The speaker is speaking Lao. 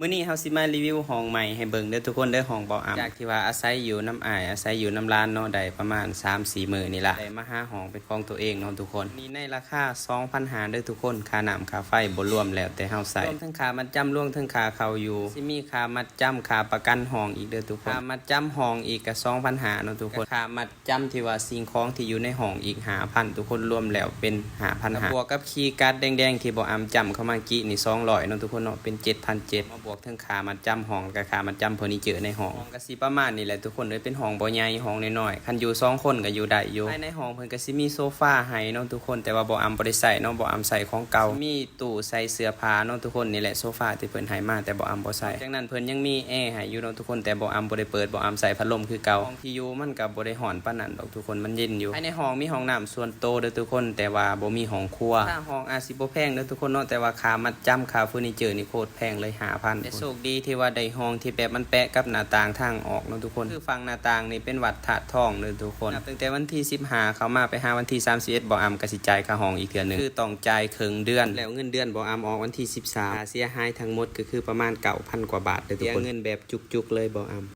ມື້ນີ້ເຮົາຊິມາຣີວິວຫ້ອງໃໝ່ໃຫ້ເບິ່ງເດີທຸກຄົນເດີ ຫ້ອງເບົາອຳ ຈາກທີ່ວ່າອາໄສຢູ່ນຳອ້າຍ ອາໄສຢູ່ນຳຫຼານເນາະ ໄດ້ປະມານສາມສີ່ມື້ນີ້ລະ ໄດ້ມາຫາຫ້ອງເປັນຂອງຕົວເອງເນາະທຸກຄົນ. ນີ້ໃນລາຄາສອງພັນຫ້າເດີທຸກຄົນ ຄ່ານ້ຳຄ່າໄຟບໍ່ລວມ ແລ້ວແຕ່ເຮົາໃຊ້ ລວມເຖິງຄ່າມັດຈຳ ລວມເຖິງຄ່າເຂົ້າຢູ່ ຊິມີຄ່າມັດຈຳ ຄ່າປະກັນຫ້ອງອີກເດີທຸກຄົນ ຄ່າມັດຈຳຫ້ອງອີກກະສອງພັນຫ້າເນາະທຸກຄົນ ຄ່າມັດ ຈຳທີ່ວ່າສິ່ງຂອງທີ່ຢູ່ໃນຫ້ອງອີກຫ້າພັນ ທຸກຄົນ ລວມແລ້ວເປັນຫ້າພັນຫ້າ ບວກກັບຄີກາດແດງໆທີ່ເບົາອຳຈ້ຳເຂົ້າມາກີ້ນີ້ສອງຮ້ອຍເນາະທຸກຄົນເນາະ ເປັນເຈັດພັນເຈັດ ມາບວກເຖິງຄ່າມັດຈຳຫ້ອງ ແລ້ວກະຄ່າມັດຈຳເຟີນີເຈີໃນຫ້ອງ ຫ້ອງກະຊິປະມານນີ້ແຫຼະທຸກຄົນເອີຍ ເປັນຫ້ອງບໍ່ໃຫຍ່ ຫ້ອງນ້ອຍໆ ຄັນຢູ່ສອງຄົນກະຢູ່ໄດ້ຢູ່. ພາຍໃນຫ້ອງເພິ່ນກະຊິມີໂຊຟາໃຫ້ເນາະທຸກຄົນ ແຕ່ວ່າເບົາອຳບໍ່ໄດ້ໃຊ້ເນາະ ເບົາອຳໃຊ້ຂອງເກົ່າ ມີ ຕູ້ໃສ່ເສື້ອຜ້າເນາະທຸກຄົນ ນີ້ແຫຼະໂຊຟາທີ່ເພິ່ນໃຫ້ມາ ແຕ່ເບົາອຳບໍ່ໃສ່. ຈາກນັ້ນເພິ່ນຍັງມີແອໃຫ້ຢູ່ເນາະທຸກຄົນ ແຕ່ເບົາອຳບໍ່ໄດ້ເປີດ ເບົາອຳໃສ່ພັດລົມຄືເກົ່າ. ຫ້ອງທີ່ຢູ່ມັນກະບໍ່ໄດ້ຮ້ອນປານນັ້ນດອກທຸກຄົນ ມັນເຢັນຢູ່. ພາຍໃນຫ້ອງມີຫ້ອງນ້ຳສ່ວນໂຕເດີທຸກຄົນ ແຕ່ວ່າບໍ່ມີຫ້ອງຄົວ. ຄ່າຫ້ອງອາດຊິບໍ່ແພງເດີທຸກຄົນເນາະ ແຕ່ວ່າຄ່າມັດຈຳ ຄ່າເຟີນີເຈີນີ້ໂຄດແພງເລີຍ ຫ້າພັນ. ແຕ່ໂຊກດີທີ່ວ່າໄດ້ຫ້ອງທີ່ແບບມັນແປະກັບໜ້າຕ່າງທາງອອກເນາະທຸກຄົນ ຄືຝັ່ງໜ້າຕ່າງນີ້ເປັນວັດທາດທອງເດີທຸກຄົນ. ນັບຕັ້ງແຕ່ວັນທີສິບຫ້າເຂົ້າມາໄປຫາວັນທີສາມສິບເອັດ ເບົາອຳກະຊິຈ່າຍຄ່າຫ້ອງອີກເທື່ອໜຶ່ງ ຄືຕ້ອງຈ່າຍເຄິ່ງເດືອນ ແລ້ວເງິນເດືອນເບົາອຳອອກວັນທີສິບສາມ ຄ່າເສຍຫາຍທັງໝົດກະຄືປະມານເກົ້າພັນກວ່າບາດເດີທຸກຄົນ ເສຍເງິນແບບຈຸກໆເລີຍເບົາອຳ.